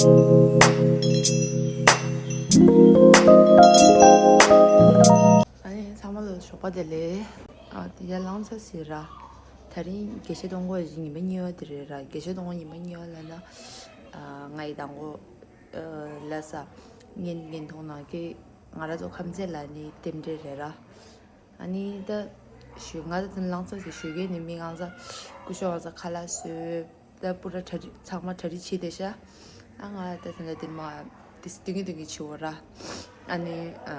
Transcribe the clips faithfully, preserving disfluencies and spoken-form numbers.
ཨ་ནི་ཚང་མ་ལ་ཞོགས་པ་བདེ་ལེགས། ཨ་དེ་ཡར་ལངས་ཚར་ཟིན་ར། དེ་རིང་དགེ་བཤེས་གཏོང་སྒོ་ཡི་ཉི་མ་གཉིས་པ་དེ་རེད་ར། དགེ་བཤེས་གཏོང་སྒོ་ཉི་མ་གཉིས་པ་ལབ་ན། ཨ་ང་ཡི་དང་པོ་ཨ་ལ་ས་ངན་ངན་མཐོང་ནང་གི་ང་ར་ཚོ་ཁམས་ཚན་ལ་ནི་རྟེན་འབྲེལ་རེད་ར། ཨ་ནི་ད་ཞུ་ང་ད་དེ་ལངས་ཚར་ཟིན་ཞུ་མཁན་ནི་མི་ང་ཚ་སྐུ་ཞབས་ང་ཚ་ཁ་ལག་བཟོས། ད་པུ་ར་གྲ་སྒྲིག་ཚང་མ་གྲ་སྒྲིག་བྱས་བསྡད་ཤག་ཨ་ང་ད་དེ་འདྲ་དེ་མ་དེ་སྟིང་གི་སྟིང་གི་བྱེད་འོ་ར། ཨ་ནི་ཨ་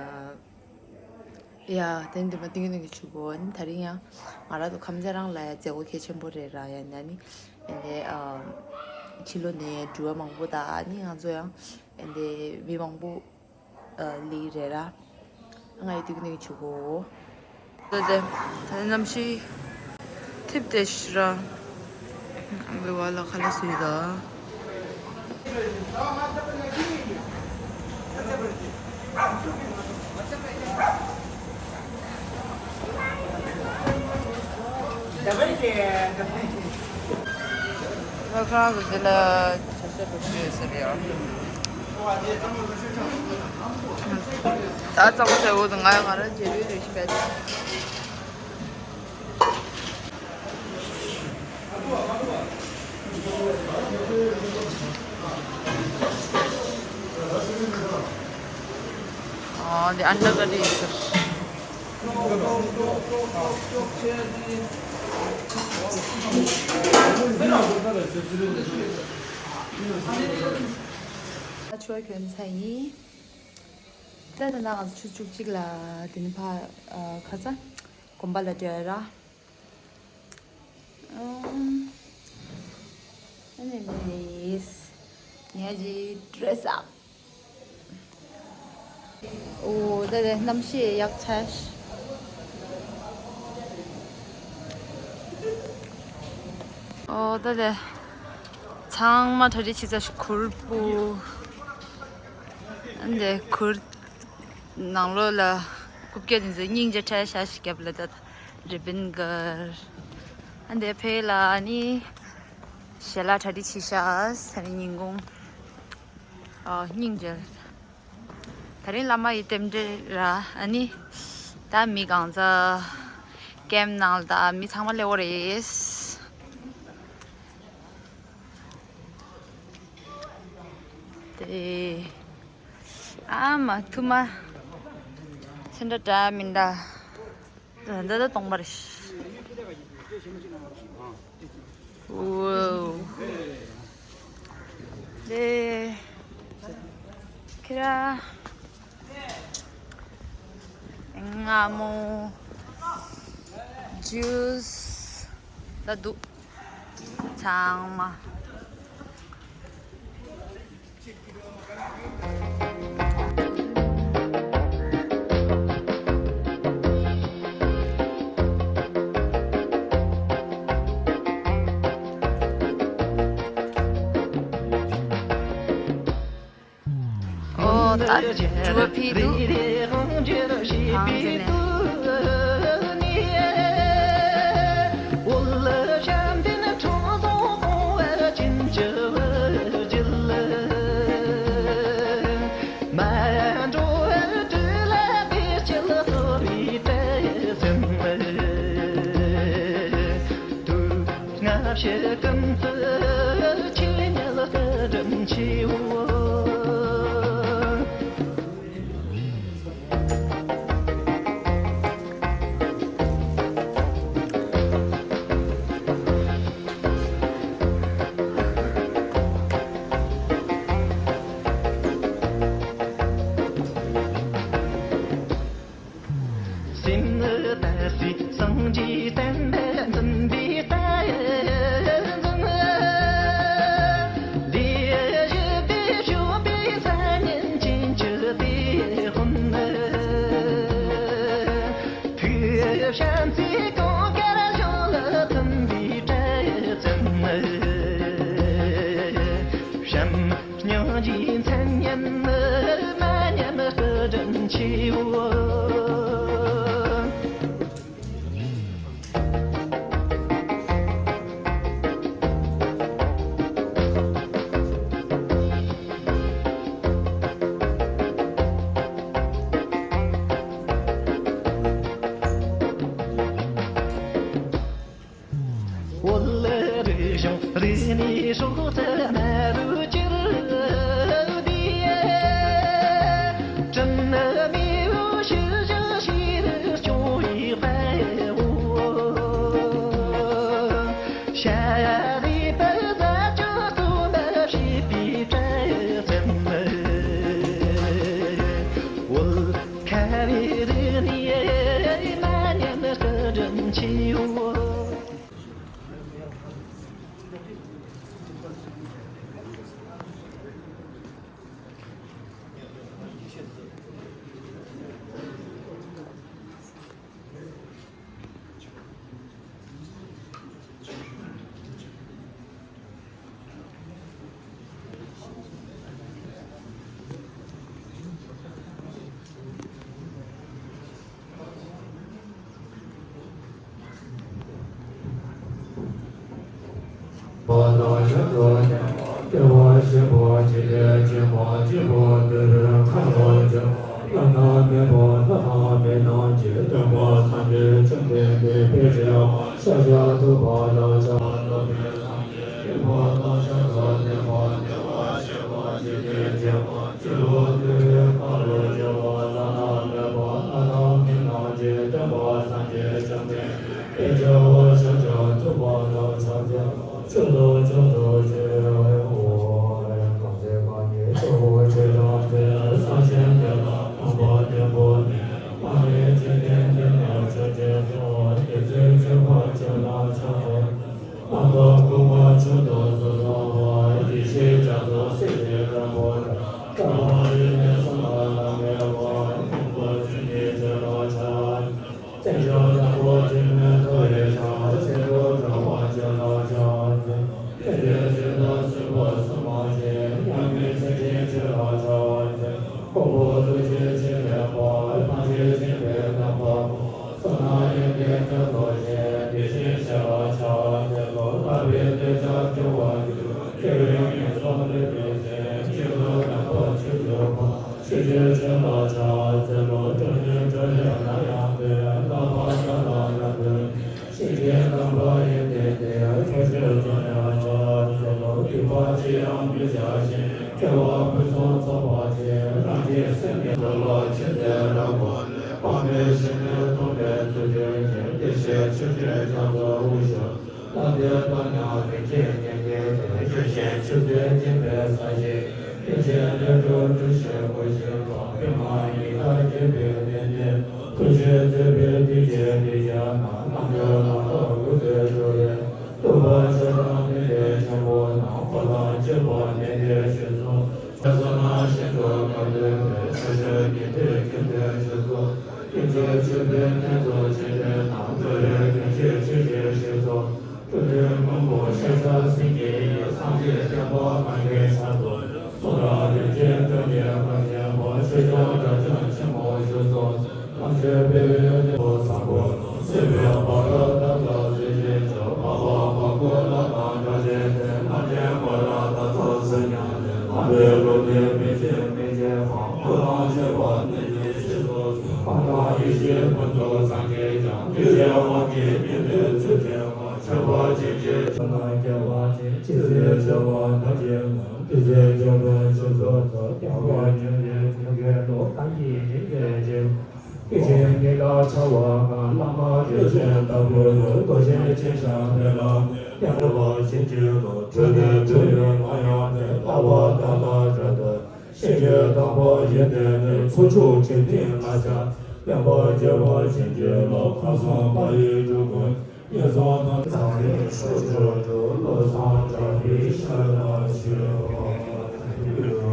ཡ་དེ་འདི་མ་སྟིང་གི་སྟིང་གི་བྱེད་གོ་ཨ་ནི་དེ་རིང་ཡང་ང་ར་ཚོ་ཁམས་ཚན་རང་ལ་ཡ་མཛད་སྒོ་གལ་ཆེན་པོ་རེད་ར། ཡ་ཨ་ནི་ཨ་ནི་ཨ་ཕྱི་ལོགས་ནས་འགྲུལ་བ་མང་པོ་དང་ཨ་ནི་ང་ཚོ་ཡང་ཨ་ནི་མི་མང་པོ་ལི་རེད་ར། ང་ཡི་དུག་ནི་ཆུ་གོ། ད་དེ་ད་གནམ་གཤིས་ཐིབས་ཏེ་ཤི་ར། ཨ་མའི་བ་ལ་ཁ་ལ་སུ་ཡི་ད། ལྷ་ཁང་གི་འདི་ལ་ཆ་ཤས་འགྲོ་རྒྱུ་ཡོད་ས་རེད་ཡ། ད་གཙང་པོ་ཟེར་བོ་དང་ང་ཡང་ང་རང་རྗེས་ལུས་རེ་ཞིག་བས། ཨ་འདི་ཨན་ཌར་ག་འདི་ཡིན་ཟེར། ཨ་ཆུ་བ་གྱོན་ཚར་ཡིན། ད་ད་ང་ཚོ་ཆུ་བཅུ་གཅིག་ལ་དེ་ནི་ཕ་ཨ་ཁ་ས་དགོན་པ་ལ་འགྲོ་ཡ་ར། ཨ་ནི་ལེས་ཉལ་གྱི་ཌེ་རེ་སི་ཨབ། ཨོ་ད་ལས་གནམ་གཤིས་ཡག་ཚ། ཨོ་ད་ལས་ཚང་མ་གྲ་སྒྲིག་བྱེད་ཚར་ཤག་གུར་པུ། ཨ་འདི་གུར་ནང་ལོགས་ལ་རྐུབ་བཀྱག་འདི་ཚོ་སྙིང་རྗེ་ཁྲལ་ཤ་ཞིག་བརྒྱབ་ལ་ད་རི་བིན་གར། ཨ་འདི་ཕེ་ལ་ནི་ཞལ་ལག་གྲ་སྒྲིག་བྱེད་ཤག་ས་ནི་ཉིན་གུང་ཨ་སྙིང་རྗེ། ད་རིང་བླ་མ་ཡི་རྟེན་འབྲེལ་ར། ཨ་ནི་ད་མི་གང་ཚ་ཀེམ་ནང་ལ་ད་མི་ཚང་མ་སླེབས་འོ་རེད། དེ་ཨ་མ་ཐུ་མ་ཚེ་འདྲ་འདྲ་མིན་འདྲ། འདི་ད་སྟོང་པ་རེད། ཝའོ། དེ་ཁྱེད་ར་སྔ་མོ་ཇུས་ད་འདུག་ཚང་མ། ཨོ་ད་ཇུ་བ་ཕི་འདུག་ཐང་དེ་ནས། སྔ་ཕྱི་ཀུན་ཏུ་ཆོས་ཉིད་བཀའ་དྲིན་ཆེའོ། སེམས་ནི་ད་སྲིད་སངས་རྒྱས་བསྟན་པ་འཛིན་པའི་བསྟན་འཛིན། ལས་བཞི་པའི་སྤྱོད་པའི་མཚན་ཉིད་ཅན་གྱི་དེད་དཔོན། ཐུགས་བྱམས་བརྩེ་གང་གར་བྱོན་ལ་མཐུན་པའི་གྲལ་བཙུགས། བྱམས་སྙིང་རྗེའི་མཚན་སྙན་མ་ཉམས་བཀའ་དྲིན་ཆེའོ། པ་དང་ཞབས་ཏོག་ཉམས་པ་སྐྱེ་བ་བཞི་པོ་འཇིག་རྟེན་སྐྱེ་བ་བཞི་པོ་འདུལ་བའི་ཁ་ལོ་སྒྱུར་བ་བླ་ན་མེད་པ་ལྷ་དང་མི་རྣམས་ཀྱི་སྟོན་པ་སངས་རྒྱས་བཅོམ་ལྡན་འདས་དཔལ་བྱེ་བ་ཤཱཀྱ་ཐུབ་པ་ལ་ཕྱག་འཚལ་ལོ། སྐྱེ་བ་དང་ཞབས་ཏོག་ལྡན་པ་བདེ་བར་གཤེགས་པ་འཇིག་རྟེན་སྐྱེ་བ་སྤྱི་བོར་གཏུགས་པའི་ཁ་ལོ་སྒྱུར་བ་བླ་ན་མེད་པ་ལྷ་དང་མི་རྣམས་ཀྱི་སྟོན་པ་སངས་རྒྱས་བཅོམ་ལྡན་འདས་དཔལ་བྱེ་བ་ཤཱཀྱ་ཐུབ་པ་ལ་ཕྱག་འཚལ་ལོ། མཆོག་ཏུ་མཆོག་ཏུ་གྱུར་པའོ། གང་ཚེ་རྐང་གཉིས་གཙོ་བོ་ཆོས་དང་ལྡན། བསམ་ཤིང་དེ་ལ་རྣམ་པ་ལྡན་པོ་ནི། མ་རིག་འཇིག་རྟེན་འདི་ནི་ཆོས་ཅན་ཏོ། དེ་ཚེ་ཆོས་པ་ཆོས་ལ་ཕྱག་འཚལ་ལོ། རྣམ་པར་དགོངས་པ་མཆོག་ཏུ་བཟོད་པ་འཕགས་པ། ཡེ་ཤེས་རྒྱ་མཚོ་སྲས་ཀྱི་སྒྲོན་པོ་ལྟར། བསྐལ་པ་རིག་གནས་གསུམ་ལ་བླ་མེད་པ། ཕུང་པོ་བཅུ་གཉིས་ཆོས་ལ་ཕྱག་འཚལ་ལོ། རྩེ་མཆོག་དང་པོ་འཇིགས་མེད་ཐོད་རིས་ཕྱག་འཚལ་ལོ། སེམས་རྟོག་བྲལ་བ་ཆོས་ལ་ཕྱག་འཚལ་ལོ། ལྷན་ཅིག་ཇི་ལྟར་སྲིད་པ་གསུམ་མ་སྐྱེས། མྱ་ངན་འདས་ཞི་ཆོས་ལ་ཕྱག་འཚལ་ལོ། ཁོ་བོ་ཐུགས་རྗེ་ཆེ་བའི་དཔལ། ཐམས་ཅད་མཁྱེན་པའི་དམ་པ་པོ། བསོད་ནམས་ཡོན་ཏན་རྒྱ་མཚོ་ཆེ། དེ་བཞིན་གཤེགས་ལ་ཕྱག་འཚལ་ལོ། ལྷག་པའི་བདེ་ཆགས་སྐྱོང་བར་འགྱུར། སྐྱེ་བའི་ངན་སོང་ལས་འདས་ཤིང་། བྱིན་རླབས་རྣམ་པར་ཆོས་སུ་འཕོ། ཆོས་ཀྱི་ཆོས་ལ་ཕྱག་འཚལ་ལོ། སྤྲང་ནུས་བགྲོད་ལས་སླར་ཡང་འདས། བསླབ་པ་དག་ལ་རབ་ཏུ་བསྟན། སེམས་ཅན་རྣམ་པར་ཡོན་ཏན་སྟེར། ཕྱོགས་བཅུར་འཚོ་བར་ཕྱག་འཚལ་ལོ། སྡིག་པ་ཅི་ཡང་མི་བྱ་ཞིང་། དགེ་བ་ཕུན་སུམ་ཚོགས་པར་བྱེད། རང་གི་སེམས་ཉིད་ལ་ཆེས་བརྟན་རབ་གོ་ནས། སྤངས་པས་ཞི་གནས་ཐོབ་པའི་ཚུལ་བསྟན་ཅིང་། བདེ་གཤེགས་ཆོས་ཀྱི་རྒྱ་མཚོའི་དབུས་སུ། ལྷ་འདྲེ་དག་ཀྱང་རིན་ཆེན་བརྙན་གྱིས་བརྒྱན། ཡེ་ཤེས་ཆུ་ཚད་འཛིན་པའི་ས་གཞི། ཡེ་ཤེས་ལས་གྲུབ་གྲུ་བཞིའི་སྒོ་བཞི་དང་། པདྨ་ཉི་ཟླ་བརྒྱད་པའི་གདན་སྟེང་དུ། ཐུགས་རྗེས་མཛད་པའི་གདུལ་བྱའི་གདུལ་བྱ་རྣམས། རྣལ་འབྱོར་ལམ་དུ་སྒོ་ཕྱེ་གྲོལ་བའི། ཐུབ་པ་ཤེལ་དཀར་མེ་ལྡན་ཆེན་པོ་རྣམས། འཁོར་དང་བཅས་པ་ནན་ཏན་ཞིང་སྲུང་། བསོད་ནམས་ཤིན་ཏུ་བར་དོ་བའི། ཕྱག་རྒྱ་ཉི་ཟླའི་གིས་བརྟན་ཞིང་སྲུང་། སྐུ་ཚེ་ཆོད་པའི་ཕན་ཚུན་འཆི་བའི་ནང་། འགྲོ་བའི་གདུལ་བྱའི་ཆོས་ཀྱི་གཞིར་གསོ། སྤྲུལ་པའི་མགོན་པོ་ཤཱཀྱ་སེང་གེ་ཡིས། སངས་རྒྱས་བསྟན་པ་གང་གི་ཕྱག་ཏུ། གསུང་དང་རིག་འཛིན་སྟོན་པའི་སྐུ་མཁྱེན་པ། ཆོས་སྐྱོང་དགྲ་བཅོམ་ཆེན་པོ་བཞུགས་སོ། ཐམས་ཅད་སྤེལ་བའི་སྟོན་པ་བཟང་པོ། སྲིད་པའི་བར་དོ་དག་ལ་གཟིགས་ཤིང་སྐྱོང་། འཕགས་པ་འཕགས་སྐོར་ལྷ་དང་སྒྲ་གཅན་འཛིན། ལྷ་འདྲེ་མོ་ར་དྭ་ཚོགས་སུ་མྱ་ངན་ལས། ལྷག་པའི་སྒོ་ནས་མི་མཇེད་མི་མཇེད་དང་། འཁོར་དང་བཅས་པ་ནི་ཉིད་ཞིག་སོགས་སུ། སྤངས་དང་ཡེ་ཤེས་ཕུན་ཚོགས་སངས་རྒྱས་ཀྱང་། གདུལ་བྱའི་དབང་གིས་ཉེན་ཏེ་ཚུལ་ཁྲིམས་ཁང་། ཆགས་པ་ཅན་གྱི་ཆགས་སྡང་སྐྱེ་བ་ཅན། ཅི་སྲིད་སྐྱེ་བ་ཐམས་ཅད་ན། དེ་ཚེ་སྐྱོབ་པའི་མཆོག་ཏུ་གསོལ། སྐྱོབ་པ་ཉིད་ཀྱི་ཐུགས་ཀྱི་བློ། བདག་ཉིད་ཉིད་ཀྱི་སྤྱི་བོ། སྐད་ཅིག་ཉིད་ལ་འཆར་བ་ལྔ། བླ་མ་རིགས་ཀྱི་བདག་པོ་ཡི། རྡོ་རྗེ་འཆང་ཞབས་པད་ལ། ཡང་དག་པར་བྱིན་གྱིས་རློབས། ཁྲོ་གཉེར་ཁྲོ་བོའི་ངག་ཡང་བསྟན། ལྟ་བ་དག་ལ་རབ་ཏུ། ཤེས་བྱའི་དང་པོ་ཡོན་ཏན་ནི། ཚོགས་མཆོག་ཁྲི་སྟེང་ལ་ཕྱག། ལེགས་པར་བརྗོད་པར་བྱིན་གྱིས་རློབས། ཁམས་གསུམ་པ་ཡི་འགྲོ་ཀུན། ངན་སོང་ཐམས་ཅད་ཚང་བའི་ཕྱོགས་བཅུར་འགྲོ། བློ་བཟང་གྲགས་པའི་ཞབས་ལ་མཆོད་པར་ཕུལ།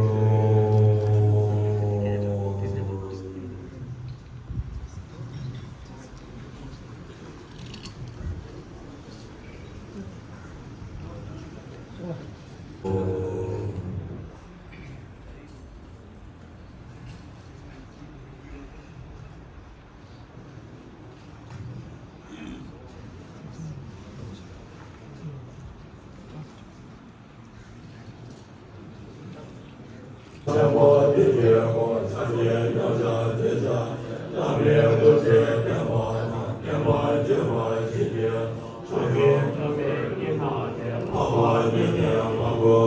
ཆེན་པོ་འདི་ཡི་སྒོ་ཕྱག་རྒྱའི་རྙོག་བྱ་རྩོད་བྱ་རྣམ་པའི་སྐུ་ཚེ་བརྟན་པ་དང་། བརྟན་པར་གྱུར་པར་བྱིན་གྱིས་རློབས། ཕྱོགས་ཀུན་ཐུབ་པའི་གཉིས་སྣང་སྟེ། འཕགས་པ་ཉིད་ཀྱི་དབང་པོ།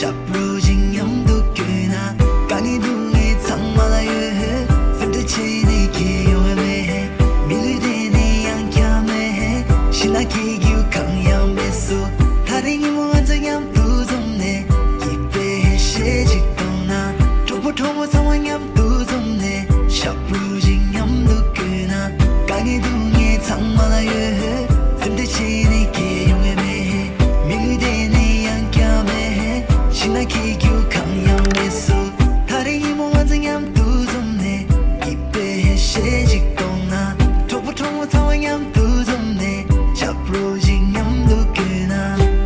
ཞབས་བྲོ་ཞིག་མཉམ་དུ་བརྐྱངས་ན། དཀའ་ངལ་སྡུག་བསྔལ་ཚང་མ་ལ་ཡོད། སེམས་ཁྲལ་བྱས་ནས་ཁྱད་ཡོང་བ་མེད། མི་ལུས་དེ་ནི་ཡང་བསྐྱར་མེད། ཕྱི་ནང་གི་རྒྱུ་གང་ཡང་མེད་སོ། ཐག་རིང་ཉིན་མོ་ང་ཚོ་མཉམ་དུ་འཛོམས་ནས། སྐྱིད་པའི་ཞལ་ཞིག་གཏོང་ན། གྲོགས་པོ་གྲོགས་མོ་ཚང་མ་མཉམ་དུ་འཛོམས་ནས། ཞབས་བྲོ་ཞིག་མཉམ་དུ་བརྐྱངས་ན། དཀའ་ངལ་སྡུག་བསྔལ་ཚང་མ་ལ་ཡོད། སེམས་ཁྲལ་བྱས་ནས་ཁྱད་ཡོང་བ་མེད། མི་ལུས་དེ་ནི་ཡང་བསྐྱར་མེད། ཕྱི་ནང་གི་རྒྱུ་གང་ཡང་མེད་སོ། ཐག་རིང་ཉིན་མོ་ང་ཚོ་མཉམ་དུ་འཛོམས་ནས། སྐྱིད་པའི་ཞལ་ཞིག་གཏོང་ན། གྲོགས་པོ་གྲོགས་མོ་ཚང་མ་མཉམ་དུ་འཛོམས་ནས། ཞབས་བྲོ་ཞིག་མཉམ་དུ་བརྐྱངས་ན།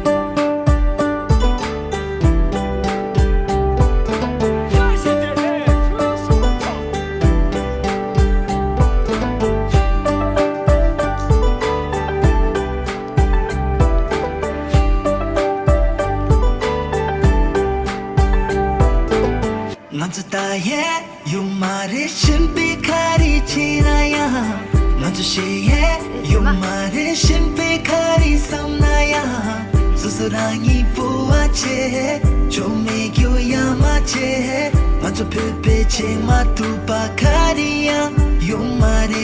ང་ཚོ་ད་ཡས་ཡོད་མ་རེད། གཞན་པའི་ག་རེ་བྱས་ན་ཡང་། ང་ཚོ་ཞེ་ཡས་ཡོད་མ་རེད། གཞན་པའི་ག་རེ་བསམ་ན་ཡང་། སོ་སོ་རང་ཉིད་སྤོབས་པ་བྱེད། ཆོ་མེད་རྒྱུ་ཡ་མ་བྱེད། ང་ཚོ་བོད་པའི་ཆེས་མ་ཐུབ་པ་ག་རེ་ཡང་ཡོད་མ་རེད།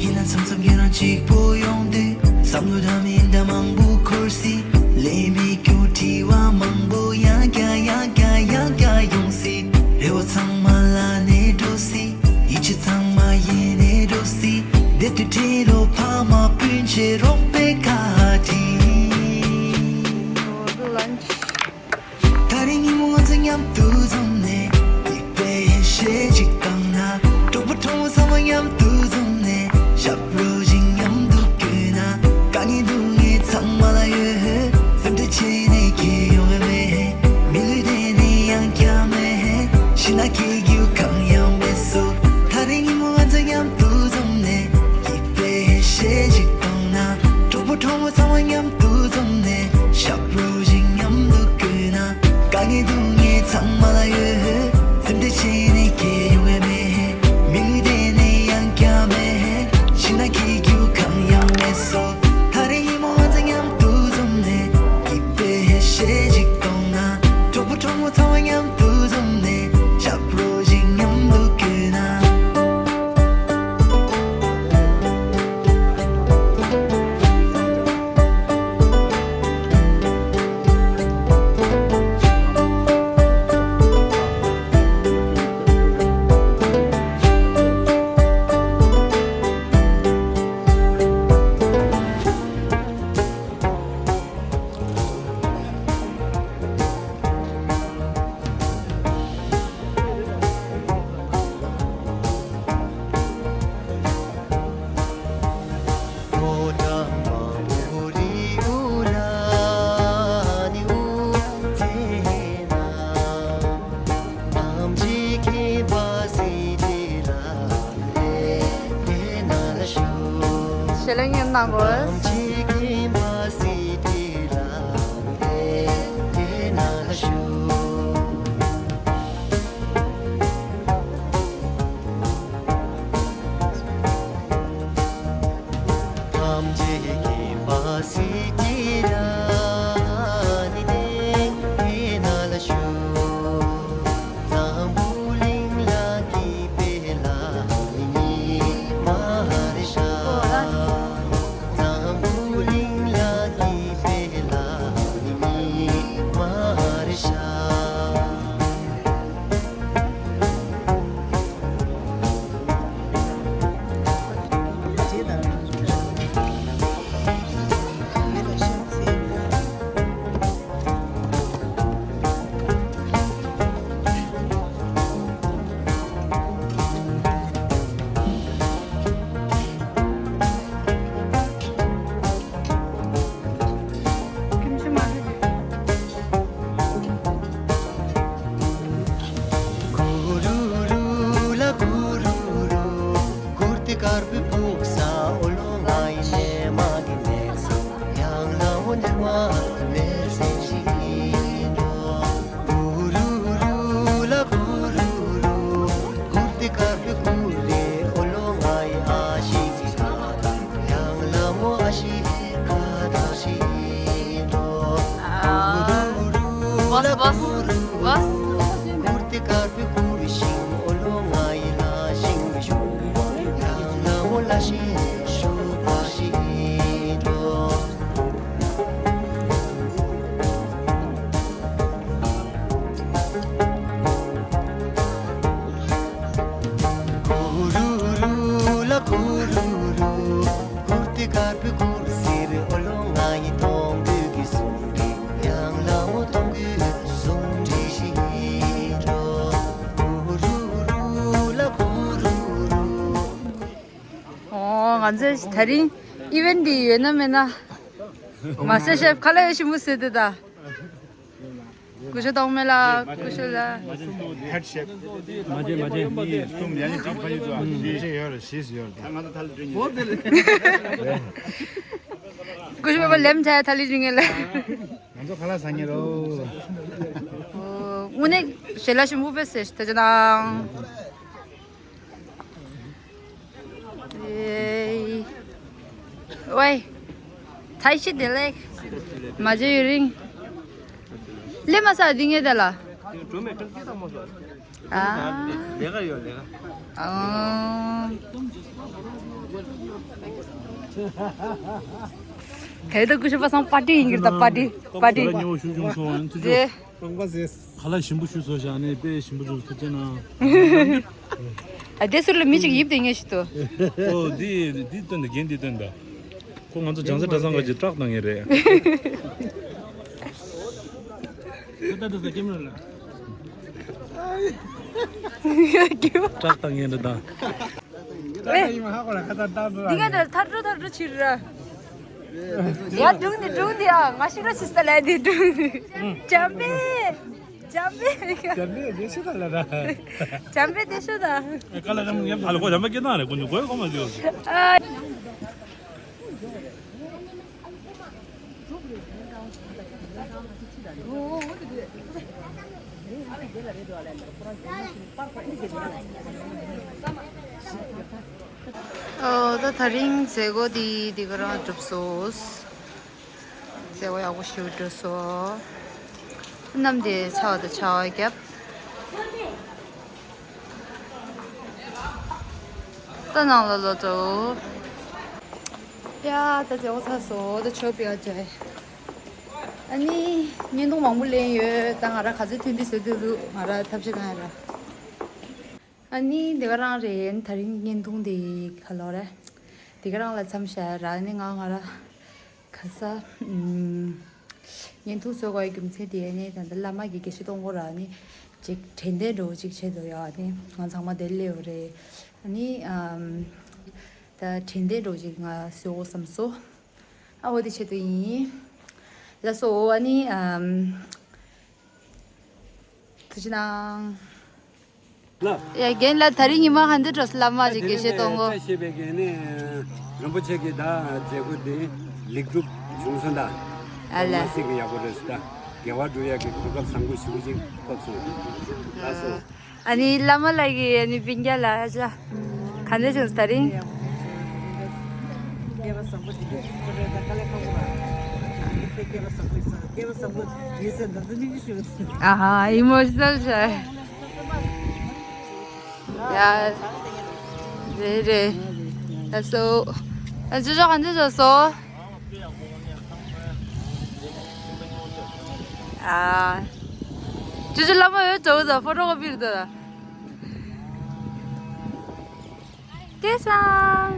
ཡིན་ན་མཚམས་མཚམས་ཁྱེད་རང་གཅིག་པོ་ཡོང་དུས། བསམ་བློ་འདྲ་མི་འདྲ་མང་པོ་འཁོར་སྲིད། ལས་མེད་རྒྱུ་དྲི་བ་མང་པོ་ཡང་བསྐྱར་ཡང་བསྐྱར་ཡང་བསྐྱར་ཡོང་སྲིད། རེ་བ་ཚང་མ་ལ་ནས་འགྲོ་སྲིད། ཡིད་ཆེས་ཚང་མ་ཡེ་ནས་འགྲོ་སྲིད། བདེ་སྡུག་འཕྲད་རོགས། ཕ་མ་སྤུན་མཆེད་རོགས་པའི་བཀའ་དྲིན། ཐག་རིང་ཉིན་མོ་ང་ཚོ་མཉམ་དུ་འཛོམས་ནས། སྐྱིད་པའི་ཞལ་ཞིག་བཏང་ན། གྲོགས་པོ་གྲོགས་མོ་ཚང་མ་མཉམ་དུ་འཛོམས་ནས། ཞབས་བྲོ་ཞིག་མཉམ་དུ་བརྐྱངས་ན། དཀའ་ངལ་སྡུག་བསྔལ་ཚང་མ་ལ་ཡོད། སེམས་ཁྲལ་བྱས་ནས་ཁྱད་ཡོང་བ་མེད། མི་ལུས་དེ་ནི་ཡང་བསྐྱར་མེད། ཕྱི་ནང་གི་རྒྱུ་གང་ཡང་མེད་སོ། ཐག་རིང་ཉིན་མོ་ང་ཚོ་མཉམ་དུ་འཛོམས་ནས། སྐྱིད་པའི་ཞལ་ཞིག་བཏང་ན། གྲོགས་པོ་གྲོགས་མོ་ཚང་མ་མཉམ་དུ་འཛོམས་ནས། ཞབས་བྲོ་ཞིག་མཉམ་དུ་བརྐྱངས་ན། དཀའ་ངལ་སྡུག་བསྔལ་ཚང་མ་ལ་ཡོད། སེམས་ཁྲལ་བྱས་ནས་ཁྱད་ཡོང་བ་མེད། མི་ལུས་དེ་ནི་ཡང་བསྐྱར་མེད། ཕྱི་ནང་གི་རྒྱུ་གང་ཡང་མེད་སོ། ཐག་རིང་ཉིན་མོ་ང་ཚོ་མཉམ་དུ་འཛོམས་ནས། སྐྱིད་པའི་ཞལ་ཞིག་གཏོང་ན། གྲོགས་པོ་གྲོགས་མོ་ཚང་མ་མཉམ་དུ་འཛོམས་ནས། ཞབས་བྲོ་ཞིག་མཉམ་དུ་བརྐྱངས་ན། ཞལ་ལག་གནང་དགོས། Boss, boss. ང་ཚོས་ད་རིང་ཨི་ཝེན་ཊི་འདི་ཡོད་ན་མེད་ན། མ་སི་ཊར་ཤེཕ་ཁ་ལག་ཡག་ཤོས་མོ་བཟོས་ཏེ་ད། སྐུ་ཞབས་ཐོགས་མེད་ལགས། སྐུ་ཞབས་ལགས། ཧེཌ་ཤེཕ། མ་བྱེད་མ་བྱེད། གསུམ་ཡ་ནི་གཅིག་ཕ་ཡི་ཚོ་བཞི་ཡོད་རེད། བཞི་ཡོད་རེད། སྐུ་ཞབས་པ་ལེམ་ཆ་ཡ་ཐ་ལི་རིང་ངེ་ལ། ང་ཚོ་ཁ་ལག་ཟ་ངེ་རོ། དངོས་གནས་ཞལ་ལག་ཞིམ་པོ་དཔེ་བཟོས་ཤག་ད་ཅི་ནང་། ཨེ། ཝེ། ཐའི་ཆི་དེ་ལེགས། མ་བྱེད་ཡུ་རིང་། ལེ་མ་ས་འདི་ངེ་དེ་ལ། ཨ། ལས་ཀ་ཡོད་ལས་ཀ། ཨ། གལ་ཏེ་སྐུ་ཞབས་པ་སང་པར་ཊི་ཡིན་གྱི་རེད་ད། པར་ཊི་པར་ཊི། ཉོ་ཤུགས་ཆུང་སོང་། ཨ་ནི་ཚུར་རེད། རྐང་པ་ཟེར། ཁ་ལག་ཞིམ་པོ་ཞིག་བཟོས་ཤག་ཨ་ནི་དཔེ་ཞིམ་པོ་ཞིག་ཐུགས་རྗེ་གནང་། ཨ་དེ་ཟུར་ལ་མི་ཅིག་ཡིབ་དེ་ངེས་ཤིག་ཏུ། ཨོ་འདི་འདི་སྟོན་ད། རྒན་འདི་སྟོན་ད། ཁོ་ང་ཚོ་བྱང་ས་གྲྭ་ཚང་ག་ཅིག་སྐྲག་བཏང་ངེས་རེད། ད་ད་ད་ཀེམ་ར་ལ། སྐྲག་བཏང་ངེས་རེད་ད། ཨེ། འདི་ག་ད་ཐར་འགྲོ་ཐར་འགྲོ་ཕྱིར་ར། ཡ་སྒྲུང་འདི་སྒྲུང་འདི་ཨ་ང་ཤི་རོ་ཕྱི་ས་ལ་འདི་སྒྲུང་འདི། འཇམ་པའི། འཇམ་པའི། འཇམ་པའི་འདི་ཤི་ད་ལ་ར། འཇམ་པའི་འདི་ཤི་ད། ཨ་ལ་ཁོ་འཇམ་པའི་སྐད་བཏང་རེད། ཁོ་ནི་གོས་གོ་མ་འདུག་ཨ། ཨོ་ད་ད་རིང་མཛད་སྒོ་འདི་འདི་ག་རང་གྲུབ་སོང་། མཛད་སྒོ་ཡག་པོ་ཞིག་གྲུབ་སོང་། གནམ་དེ་ཆར་པ་དང་ཆར་པ་བརྒྱབ། ད་ནང་ལ་ལོག་འགྲོ། ཡ་ད་མཛད་སྒོ་ཚར་སོང་། ད་ཆོས་པའི་ཨ་ཅེ། ཨ་ནི་བརྙན་ཐུང་མང་པོ་ལེན་ཡོད། ད་ང་རང་ག་ཚོད་ཐོན་དུས་བཟོ་དུས་འདུག་ང་རང་ཐབས་ཤེས་གང་ཡང་ར། ཨ་ནི་དེ་ག་རང་རེད། ད་རིང་བརྙན་ཐུང་དེ་ག་ལོ་རེད། དེ་ག་རང་ལ་མཚམས་བཞག་ར། ཨ་ནི་ང་ང་ར་ག་ས་ཨམ། བརྙན་ཐུང་བཟོ་དགོས་རྒྱུ་མཚན་དེ་ཨ་ནི་ད་ལྟ་བླ་མ་གི་དགེ་བཤེས་གཏོང་སྐོར་ར། ཨ་ནི་ཅིག་དྲན་རྟེན་འདྲ་བོ་ཅིག་བྱེད་འདུག་ཡ། ཨ་ནི་ང་ཚང་མ་དེ་སླེབས་ཡོད་རེད། ཨ་ནི་ཨམ། ད་དྲན་རྟེན་འདྲ་བོ་ཅིག་ང་བཟོ་དགོས་བསམ་སོང་། ཨ་འོ་དེ་ཆེད་དུ་ཡིན། ལགས་སོ། ཨ་ནི་ཨམ། ཐུགས་རྗེ་གནང་། ལགས། ཡ་རྒན་ལགས་ད་རིང་ཉི་མ་ཧ་འདི་འགྲོ་སླ་མ་ཅིག་དགེ་བཤེས་གཏོང་གོ། ད་དེ་ནས་བཤད་པའི་རྒན་ནི་རིན་པོ་ཆེ་གི་ད་མཛད་སྒོ་འདི་ལེགས་གྲུབ་བྱུང་སོང་ད། ཨ་ལ། མ་སྲིད་གི་ཡག་པོ་རེད་ད། དགེ་བ་སྒྲུབ་ཡག་གི་གོ་སྐབས་བཟང་པོ་ཞེ་པོ་ཅིག་ཐོབ་སོང་། ལགས་སོ། ཨ་ནི་བླ་མ་ལགས་ཀྱི་ཨ་ནི་སྤུན་ཀྱག་ལ་ཨ་ཅག་ག་འདྲ་བྱུང་ད་རིང་། སྐལ་བ་བཟང་པོ་དེ་འདྲ་ཁོ་རེ་ད་དཀའ་ལས་ཁག་པོ་ར། དེ་སྐལ་བ་བཟང་པོ་ཡིན་ས། སྐལ་བ་བཟང་པོ་ཡིན་ས་ད་འདི་མིག་གིས་ཞུ། ཨ་ཧ། ཨི་མོ་ཤི་ནལ་བྱས། ཡ། རེད་རེད། ལགས་སོ། ཨ་ཅོ་ཅོ་ག་འདྲ་བྱུང་སོང་། ཨ། ཅོ་ཅོ་བླ་མ་འོད་འགྲོ་གི་འདུག་ཕོ་ཊོ་ཀོ་པི་རེད་འདུག་སྐལ་བཟང་།